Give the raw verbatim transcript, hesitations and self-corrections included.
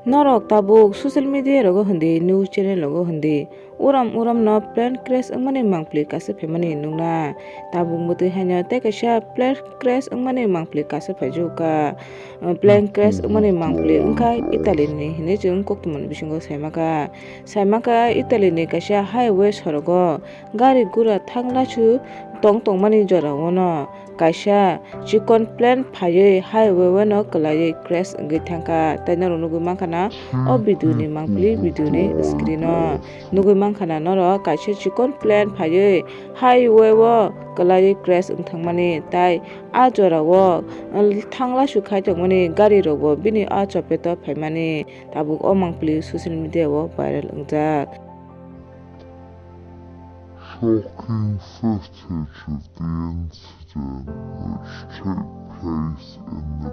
Norok tabuk social media rogo hindi, news channel rogo hindi, uram uram no plane crash wngmani mangpli kaisa phaimani nukna. Tabuk mwtwi haino tei kaisa plane crash wngmani mangpli kaisa phaijuka. Plane crash wngmani mangpli wngkha Italy ni hinwi chwng koktwmani bisingo saimaka. Saimaka Italy ni kaisa highway sorogo gari gura thanglasu tong tongmani jorao no kaisa chikon plane phaiwi highway o no kwlaiwi crash wngwi thangkha. Tei norok nugwi mankha na o video ni mangpli, video ni screen o nugwi mankha na norok kaisa chikon plane phaiwi highway o kwlaiwi crash wng thangmani, tei a jorao thanglasu khai tongmani gari rokbo bini a chopeto phaimani. Tabuk o mangpli social media o viral wngjak. Shocking footage of the incident, which took place in the